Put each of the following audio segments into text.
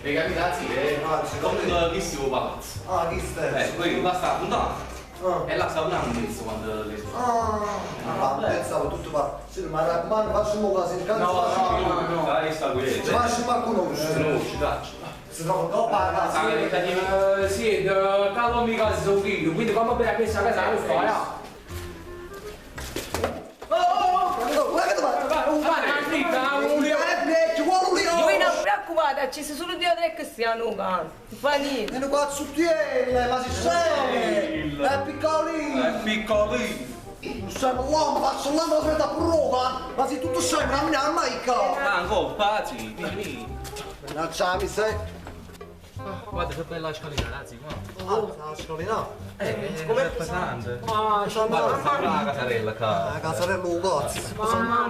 Hai capito, ah, sì, è Ah, sì, come chi si vuole palazzo. Ah, chi stai? Poi là sta la fontana. Ah. E là sta pure la monnezza quando le Ah, ah, pensavo tutto va. Sì, ma raccomando, facciamo caso, il cazzo No, facciamo. no, no, dai, sta qui. Facciamo a conoscere. No, ci dà. Si trova dopo a casa. Sì, callo mica sto chilo, quindi quando per questa casa lo fa, ya. Oh, guarda che va. Un pane, fritta, un Eh, ci vuole un Io leone. non preoccupate, ci sono solo due o tre che stiano cane. Non fa niente. E non cazzo tiene, ma si sei! È piccolino! È piccolino. Non siamo l'uomo, faccio l'uomo, la smetta prova! Ma sei tutto scemo, non mi ne mai qua! Ma ancora, pazzi, vieni. Mannaggia mi sei! Guarda che bella scalina, ragazzi, qua. Ah, la scalina! Com'è pesante. Ma Guarda, sta pure la casarella qua. La casarella un cazzo!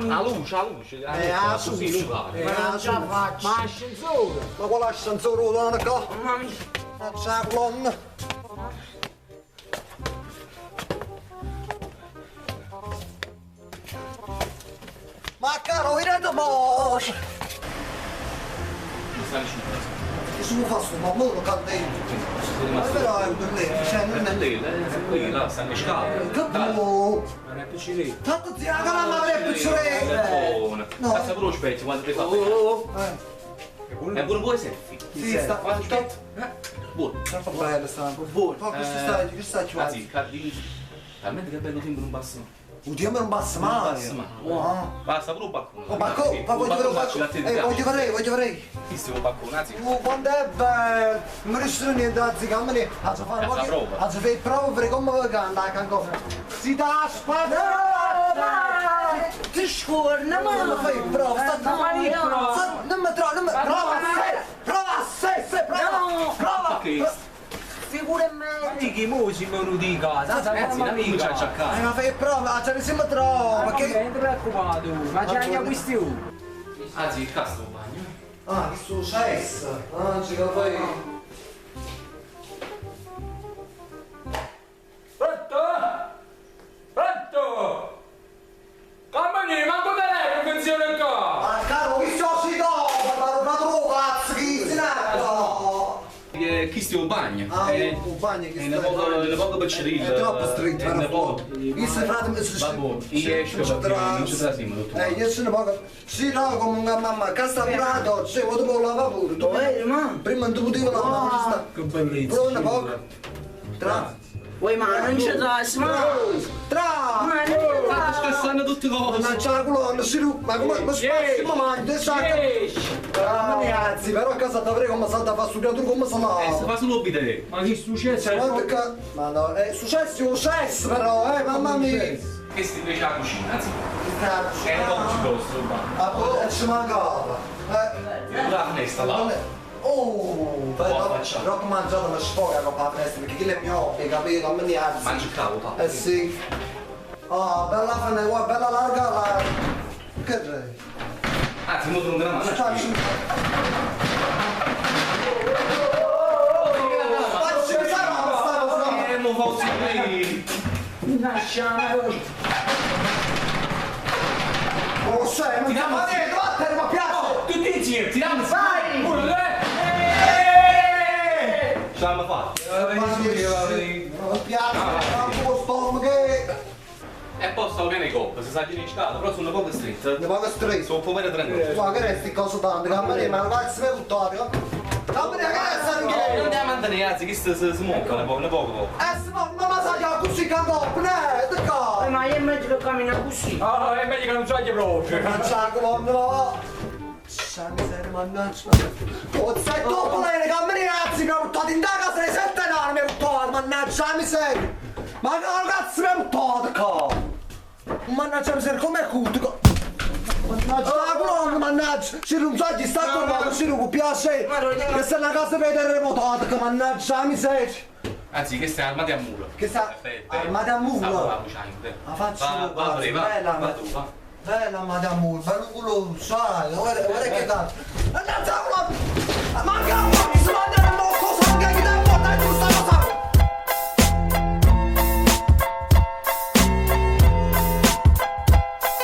La luce, la luce. La Così, luce. non La luce. Ma ascensore! Ma qual è l'ascensore, donna qua? Mamma mia. Mannaggia la colonna! Ma caro, vieni mo! Mi sta vicino. Che sono fatto, ma mo lo canta io! Ci Ma però è un bellezzo, cioè non è... Lì, lì, là, stanno in scala. Che buono! Non è piccino. Tanto zia, che la madre è piccioletta! Buono. No. Passa pure lo specchio quando ti fa. Eh, È pure voi selfie. Sì, sta... Quando aspetta. Buono. Troppo bello sta. Buono. Ma questo sta, che sta ci Anzi, cardini. Talmente che bello timbro non passa. Oddio, ma non passa Non mai. passa mai. Ah. Basta pure un baccone. Oh, ma co, ma voglio vedere un Faccio baccone. Voglio vedere, voglio vedere. Questo è un baccone, anzi. Oh, quanto è bello! Non mi riesco niente, anzi, che Anzi, fare Cazzo, prova. Anzi, fai prova per come canta, ancora. Si dà spada! Ti scorna, ma. Non fai prova, sta No, no. sta- Non mi trovo, non mi prova, se, prova, se, se, prova, No. prova. Che Figura e merda. Che mo si me lo dica, Ragazzi, non mi c'è Eh, acciaccato. ma fai prova, ce ne siamo troppo, Ma che perché... non ti preoccupare tu, ma c'è anche questi uno. Anzi, il cazzo un bagno. Ah, che successo? Ah, non ci capisco. Pronto? Pronto? Come ma come lei che funziona qua? Ma caro, chi sono si dopo? Ma rubato cazzo, chi si no? Chi sta un bagno? Ah, un bagno che È sta. una poco, una poco piccerina. È troppo stretto, È una poco. Io frate, Vabbè, io esco perché non ci trasimo tutto. Io sono poco. Sì, no, comunque mamma, cassa curato, sì, ma dopo lavare pure. tu. Vero, ma? Prima non ti potevo lavare, ci sta. Che bellezza. Però una poco. Tra. Uè, ma non ci trasimo. Tra. Tra. Ma non ci Stanno scassando tutte cose. Ma c'è la colonna, sì, ma come ma spazio, ma mangia, sa che. Ma ragazzi, però a casa da come sa da fare su creatura come sa Se là. fa solo bidè. Ma che successo? Guarda che. Ma no, è successo, è successo però, mamma mia. Questa invece è la cucina, anzi. Cazzo. È un po' più grosso il bagno. Ah, poi ci mancava. Pure la finestra là. Oh, Buona però, faccia. però ho mangiato una sfoga con la finestra, perché quello è mio hobby, capito? Non mi alzo. Mangi il cavo, papà. Eh sì. Ah, bella finestra, guarda, bella larga la. Che c'è? Anzi, mo non te la mano. Facci. Facci pensare a questa cosa. Mo fa uscire. Oh, sei, non Tiriamo- ma niente, vattene, ma piace. Tutti insieme! Tiriamo Vai! Uno, due, Ce l'hanno fatta. Non piace, ma un stomaco che. E poi stavo pieno di coppe, si sa di scala, però sono poco strette. Ne poco stretto. Sono un po' meno tranquillo. Ma che resti cosa tanto? Che ma ragazzi, mi hai buttato. Dammi che resta Non che. andiamo a mantenere, anzi, che si muove, ne poco, ne poco poco. Se ma ma sai che così che ne, di qua. Ma io è meglio che cammina così. Ah, è meglio che non sbagli proprio. Mannaggia la colonna, va. Sa miseria, mannaggia. Oh, sai dopo lei, che ragazzi, mi ha buttato in casa alle 7 anni, mi ha buttato, mannaggia la miseria. Ma che cazzo mi ha buttato qua? Mannaggia la miseria, com'è cuto? Mannaggia la colonna, mannaggia! Si non sa chi sta tornando, si non piace! Che se la casa vede terremotata, che mannaggia la miseria! Anzi, questa è armata a muro. Che sta armata a muro? La La faccio Va, va, va, bella, va, tu, va. Bella madame, bello culo, sai, guarda, guarda che cazzo! Mannaggia la colonna! Manca!